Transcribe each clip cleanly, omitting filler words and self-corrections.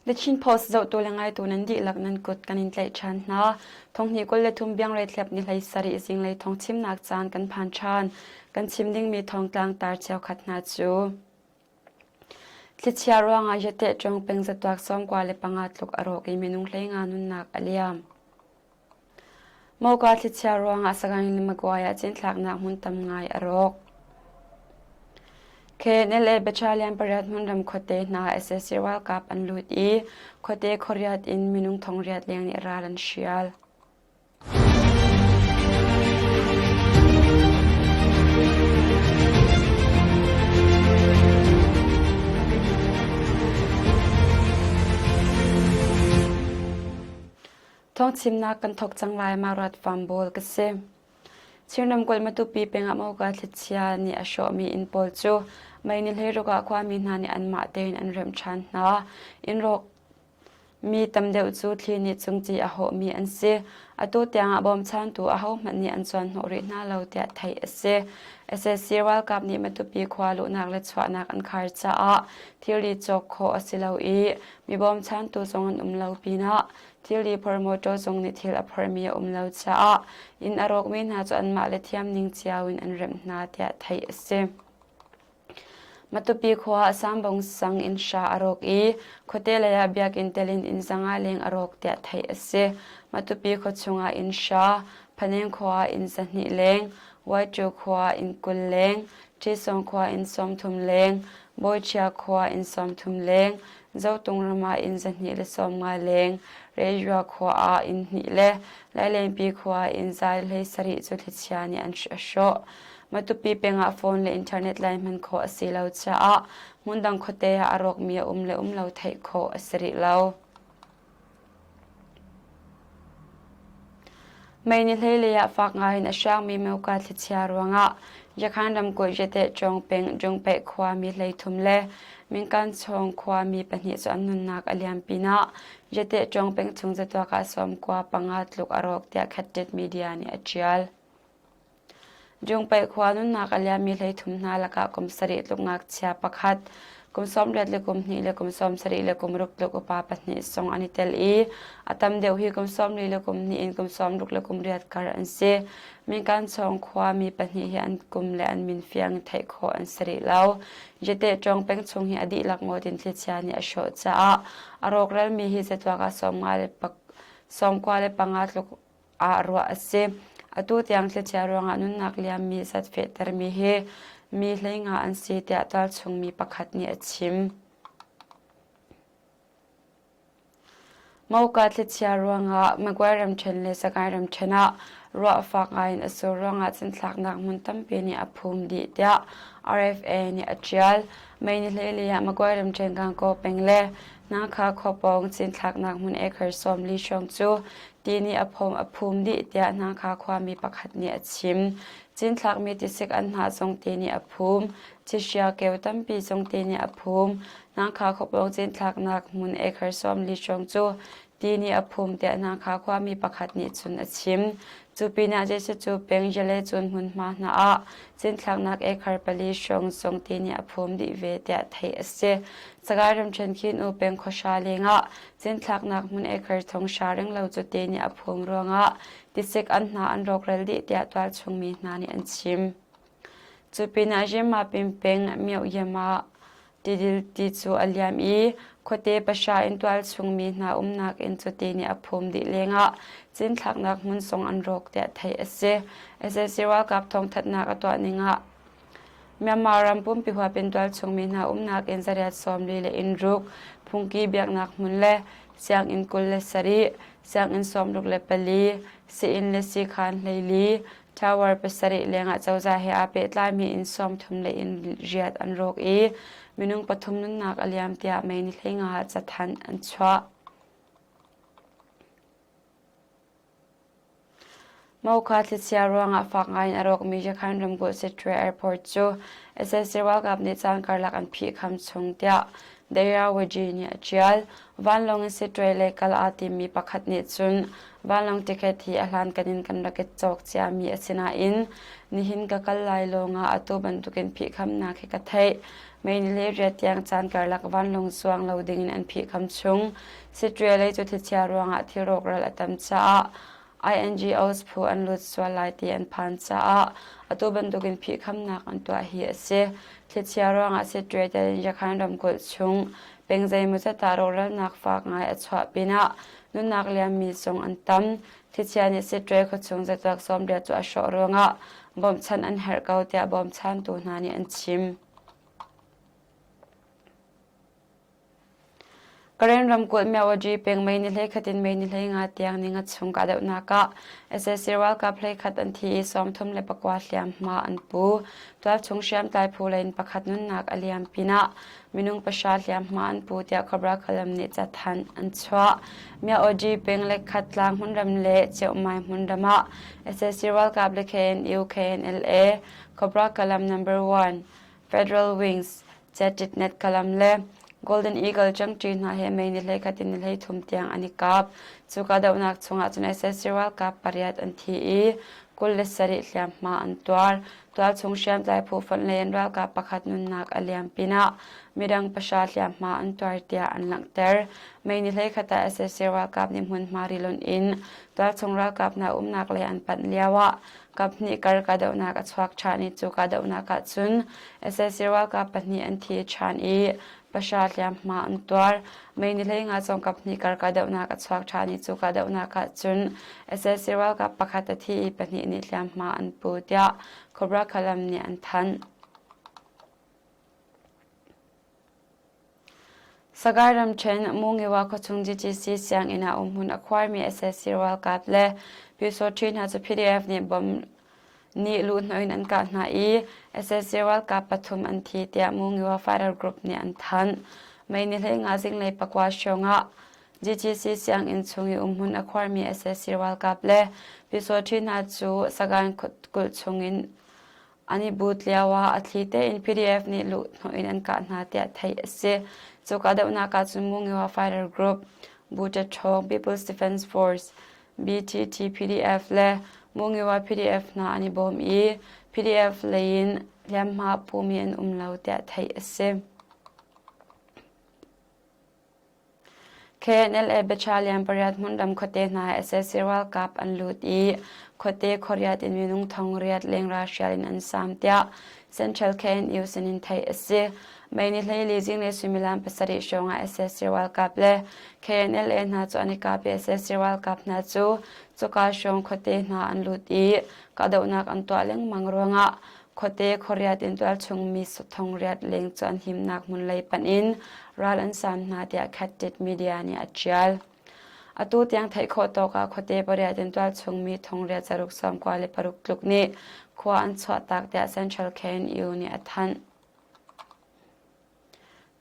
The Chin Post zohtu le ngaitu nan dihlak nan kut kan in tlaih ṭhan hna. Thonghnih 23 biangreithlep ni 17 zinglei thawngchimnak caan kan phan ṭhan. Kan chim dingmi thawngtlang tar cheukhat hna cu Thlichia ruangah Yateh peng zatuak 95 tluk a rawk i minung 15 nunnak a liam. Moka thlichia ruangah Sagaing le Magway ah cinthlaknak hmun tam ngai a rawk. KNLA Battalion pariat hmunram khuate hna sac ralkap an lut i khuate khuariat in minung thongriat leng nih ral an hrial. Thawngchimnak kan thawk cang lai ma ruat fam bawl ka si. Chin ramkulh Matupi peng ah Moka thlichia nih a hrawhmi inn pawl cu mei ni hleiruk ah khuami hna nih anmah tein an remh ṭhan hna. Inn rawk mi tam deuh cu thli nih cungci a hawhmi an si. Atu tiangah bawmchantu ahohmanh nih an cuanhnawh rih hna lo tiah theih a si. Sac ralkap nih Matupi khua luhnak le chuahnak an khar caah thilri cawk khawh a si lo i mi bawmchantu zong an um lo pinah Thilri phor mawṭaw zong nih thil a phormi a um lo caah inn a rawkmi hna cu anmah le thiam ning cio in an remh hna tiah theih a si. Matupi khua ah Sambong sang inn hra a rawk i khuate lei ah biakinn tel in inn zanga leng a rawk tiah theih a si. Matupi khua chungah inn hra, Phaneng khua ah inn 200 leng, Waiṭu khua ah inn 20 leng, Ṭhisawng khua inn 30 leng, Bawiṭhia khua inn 30 leng, Zotung ram ah inn 250 leng, Rejua khua ah inn hnih le Lailenpi khua ah inn 117 cu thlichia nih an a hrawh. Matupi peng ah phone le internet line hman khawh a si lo caah hmundang khuate ah a rawkmi a um le um lo theih khawh a si rih lo. Mei ni hleilei ah fak ngaiin a hrangmi Meuka thlichia ruangah Yakhan ramkulh Yatehcawng peng Jungpeih khuami 33 le Mingkanchawng khuami pahnih cu an nunnak a liam pinah Yatehcawng peng chung zatuak ah 95 tluk a rawk tiah Khattit Media nih a ṭial. Jungpeih khua nunnak a liammi 33 hna lakah kum sarih tluk ngakchia pakhat, kum 18 le kum hnih le kum 70 le kum ruk tluk upa pahnih zong an i tel i a tam deuh hi kum 40 le kum hnih in kum 60 le kum riat kar an si. Mingkanchawng khuami pahnih hi an kum le an min fiang theih khawh an si rih lo. Yatehṭawng peng chung hi a dihlak ngawt in thlichia nih a hrawh caah a rawkralmi hi zatuak ah 95 tluk ah ruah a si. Atu tiang thlichia ruangah nunnak liammi zat fehtermi hi mi 15 an si tiah tualchung mi pakhat nih a chim. Moka thlichia ruangah Magway ramṭhen le Sagaing ramṭhen ah ruah fak ngaiin a sur ruangah cinthlaknak hmun tampi nih a phum dih tiah RFA nih a ṭial. Mei ni hleili ah Magway ramṭhen Gangaw peng le Nakha khua pawng cinthlaknak hmun acre 40 hrawng cu ti nih a phawm a phum dih tiah Hnangkha khuami pakhat nih a chim. Cinthlakmi tisik anhnah zong ti nih a phum. Thihria keu tampi zong ti nih a phum. Hnangkha khuapawng cinthlaknak hmun acre 40 hrawng cu ti nih a phum tiah Hnangkha khuami pakhat nih cun a chim. Cu pinah Jesuh cu peng Jale cun hmunhma hna ah cinthlaknak acre pali hrawng zong ti nih a phum dih ve tiah theih a si. Sagaing ramṭhen khin u peng khuahra lengah Cinthlaknak hmun acre thong hra ringlo cu te nih a phum ruangah tisik an hna an rawkral dih tiah tualchung mi hna nih an chim. Cu pinah Yema peng Myohyama tidil ti cu a liam i khuate pahra in tualchung mi hna umnak inn cu ti nih a phum dih lengah cinthlaknak hmun zong an rawk tiah theih a si. Sac ralkap thawngthanhnak a tuah ning ah Myanmar ram pumpi huap in tualchung mi hna umnak inn zariat 40 le inn ruk, phungki biaknak hmun le sianginn 27, sianginn 64, sii-inn le siikhaan 14, tower pasarih lengah cozah he aa pehtlaimi inn 30 le inn riat an rawk i minung pathum nunnak a liam tiah May ni 15 ah cathanh an chuah. Mokha thlichia ruangah fak ngaiin a rawkmi Yakhan ramkulh Sittwe Airport cu sac ralkap nih caan karlak an phihkham chung tiah. Dayawiji nih a ṭial. Vanlawng in Sittwe lei kal aa timmi pakhat nih cun vanlawng ticket hi a hlankan in kan rak i cawk ciami a si nain nihin ka kal lai lawngah atu bantukin phihkhamnak hi ka theih. May ni le riat tiang caan karlak vanlawng zuang lo dingin an phihkham chung. Sittwe lei cu thlichia ruangah thil rawkral a tam caah INGOs phu an lut sual lai ti an phan caah atu bantukin phihkhamnak an tuah hi a si. Thlichia ruangah Sittwe in Yakhan ramkulh chung peng zeimawzat ah rawhralnak fak ngai a chuah pinah nunnak liammi zong an tam. Thlichia nih Sittwe khuachung zatuak 80 cu a hrawh ruangah bawmhchanh an herh ko tiah bawmchantu hna nih an chim. Karen ramkulh Myawaddy peng mei ni 11 in mei ni 15 tiang ni nga chung kahdohnak ah sac ralkap 11 an thi i 34 hliamhma an pu. Tualchung hriamtlai phu lei in pakhat nunnak a liam pinah minung pahra hliamhma an pu tiah Cobra Column nih cathanh an chuah. Myawaddy peng Lekkhat tlang hmunram le Ceumai hmunram ah sac ralkap le KNU, KNLA, Cobra Column Number 1, Federal Wings, Cetitnet Kalam le Golden Eagle ṭangṭi hna he mei ni 11 in ni 33 tiang an i kap. Cu kahdohnak chungah cun sac ralkap pariat an thi i 27 hliamhma an tuar. Tualchung hriamtlai phu fonh lei in ralkap pakhat nunnak a liam pinah midang pahra hliamhma an tuar tiah an langhter. Mei ni 11 ah sac ralkap nih hmunhma rilonh in tualchung ralkap hna umnak lei an panh lioah Kaphnih kar kahdohnak a chuak ṭhan i cu kahdohnak ah cun sac ralkap pahnih an thi ṭhan i pahra hliamhma an tuar. May ni 15 zong kaphnih kar kahdohnak a chuak ṭhan i cu kahdohnak ah cun sac ralkap pakhat a thi i pahnih nih hliamhma an pu tiah Cobra Kalam nih an thanh. Sagaing ramṭhen Mungiwa khuachung GGC sianginn ah umhmun a khuarmi sac ralkap le Pyusawṭhi hna cu PDF nih bomb nih luhhnawh in an kah hna i sac ralkap pathum an thi tiah Mungiwa Fighter Group nih an thanh. May ni 15 zinglei pakua hrawng ah GGC sianginn chung i umhmun a khuarmi sac ralkap le Pyusawṭhi hna cu Sagaing kulh chungin An i but lioah a thli tein PDF nih luhhnawh in an kah hna tiah theih a si. Cu kahdohnak ah cun Mungiwa Fighter Group, Buṭaṭhawng People's Defense Force, BTT PDF le Mungiwa PDF hna an i bawm i PDF lei in hliamhma a pumi an um lo tiah theih a si. KNLA Battalion pariat hmunram khuate hna ah sac ralkap an lut i khuate khuariat in minung thong riat leng ralhrial in an saam tiah Central KNU sinin theih a si. May ni 14 zinglei suimilam pasarih hrawng ah sac ralkap le KNLA hna cu an i kap i sac ralkap hna cu cuka hrawng khuate hna an lut i kahdohnak an tuah lengmang ruangah Khuate khuariat in tualchung mi thong riat leng cu an himnak hmun lei panh in ral an sam hna tiah Khattit media nih a ṭial. Atu tiang theih khawh tawk ah khuate pariat in tualchung mi thong riat zaruk 96 tluk nih khua an chuahtak tiah Central KNU nih a thanh.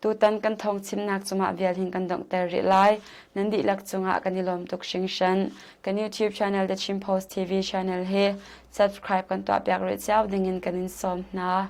Tutan kan thawngchimnak cu mah vial hin kan donghter rih lai. Nan dihlak cungah kan i lawm tuk hringhran. Kan YouTube channel The Chin Post TV channel hi subscribe kan tuahpiak rih cio dingin kan in sawm hna.